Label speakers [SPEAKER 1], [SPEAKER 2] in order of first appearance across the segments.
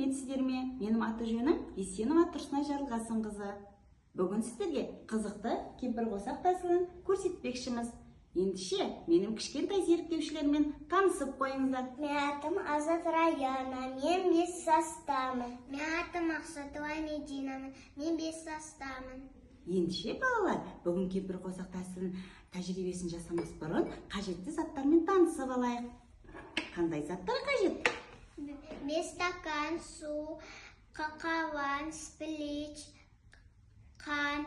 [SPEAKER 1] Сәлеметсіздер ме? Менің аты жөнім Есенова Тұрсынай Жарылғасынқызы. Бүгін сіздерге қызықты кемпірқосақ тәсілін көрсетпекшіміз. Ендеше, менің кішкентай зерттеушілермен танысып қойыңыздар.
[SPEAKER 2] Менің атым Азат Раяна, мен 5 жастамын. Менің атым Мақсатова Мединамын, мен 5 жастамын.
[SPEAKER 1] Ендеше, балалар, бүгін кемпірқосақ тәсілін тәжірибесін жасамас бұрын қажетті заттармен танысып алайық. Қандай заттар қажет?
[SPEAKER 2] 5 стакан су, қақауан, сплич, қан,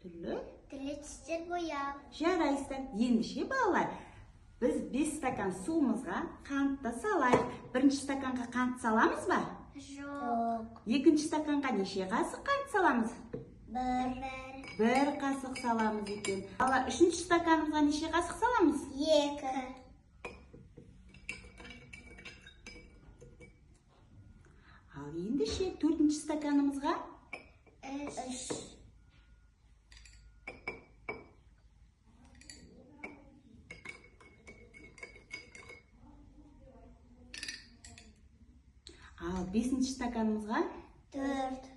[SPEAKER 1] Түрлі
[SPEAKER 2] түрлі түстер бояу.
[SPEAKER 1] Жарайсыздар. Ендеше, балалар, біз 5 стакан суымызға қантты салайық. Бірінші стаканға қант саламыз ба?
[SPEAKER 2] Жоқ.
[SPEAKER 1] Екінші стаканға неше қасық қант саламыз?
[SPEAKER 2] Бір.
[SPEAKER 1] Бір қасық саламыз екен. Балалар, үшінші стаканымызға неше қасық саламыз?
[SPEAKER 2] 2.
[SPEAKER 1] Ал ендеше төртінші стаканымызға
[SPEAKER 2] 3.
[SPEAKER 1] Ал бесінші стаканымызға
[SPEAKER 2] 4.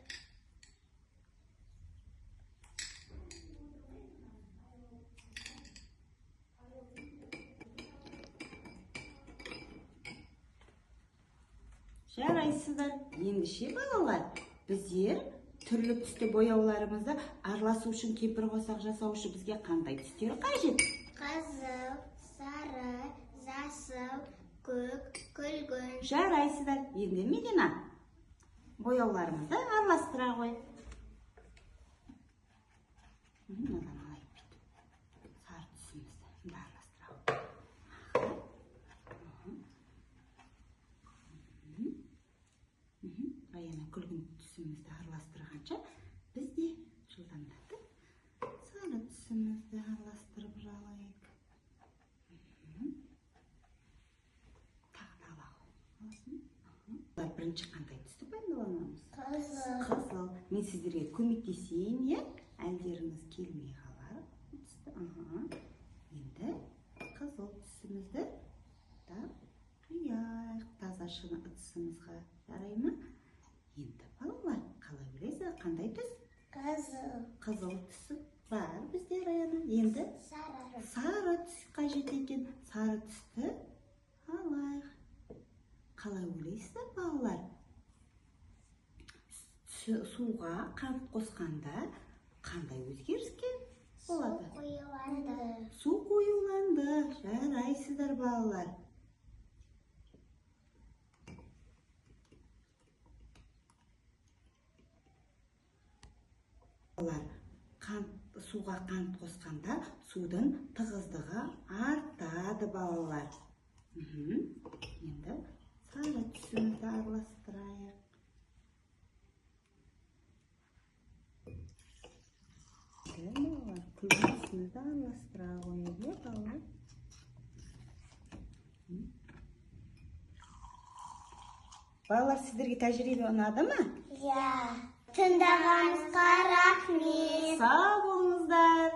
[SPEAKER 1] Жарайсыздар. Ендеше, балалар, біздер түрлі түсті бояуларымызды араласу үшін, кемпірқосақ жасау үшін бізге қандай түстер қажет?
[SPEAKER 2] Қызыл, сары, жасыл, көк, күлгін.
[SPEAKER 1] Жарайсыздар. Енді Медина, бояуларымызды араластыра ғой. Мынадан алайық бүйтіп. Сары түсімізді мында араластыра ғой. Раяна күлгін түсімізді араластырғанша біз де жылдамдатып сары түсімізді араластырып алайық. Тағы да ала ғой. Аласың? Бірінші қандай түсті пайдаланамыз?
[SPEAKER 2] Қызыл.
[SPEAKER 1] Қызыл. Мен сіздерге көмектесейін, иә? Әлдеріңіз келмей қалар түсті. Енді қызыл түсімізді да құяйық таза шыны ыдысымызға. Жарай ма? Енді балалар, қалай ойлайсыздар, қандай түс?
[SPEAKER 2] Қызыл.
[SPEAKER 1] Қызыл түсі бар бізде, Раяна. Енді
[SPEAKER 2] Сары.
[SPEAKER 1] Сары түс қажет екен. Сары түсті алайық. Қалай ойлайсыздар, балалар? Суға қант қосқанда қандай өзгеріске болады?
[SPEAKER 2] Су қоюланды.
[SPEAKER 1] Су қоюланды. Жарайсыздар, балалар. Балалар, суға қант қосқанда судың тығыздығы артады, балалар. Енді сары түсімізді араластырайық. Балалар, күлгін түсімізді араластыра қояйық, иә, балалар? Балалар, сіздерге тәжірибе ұнады ма?
[SPEAKER 2] Иә. Тыңдағаныңызға рахмет.
[SPEAKER 1] Сау болыңыздар.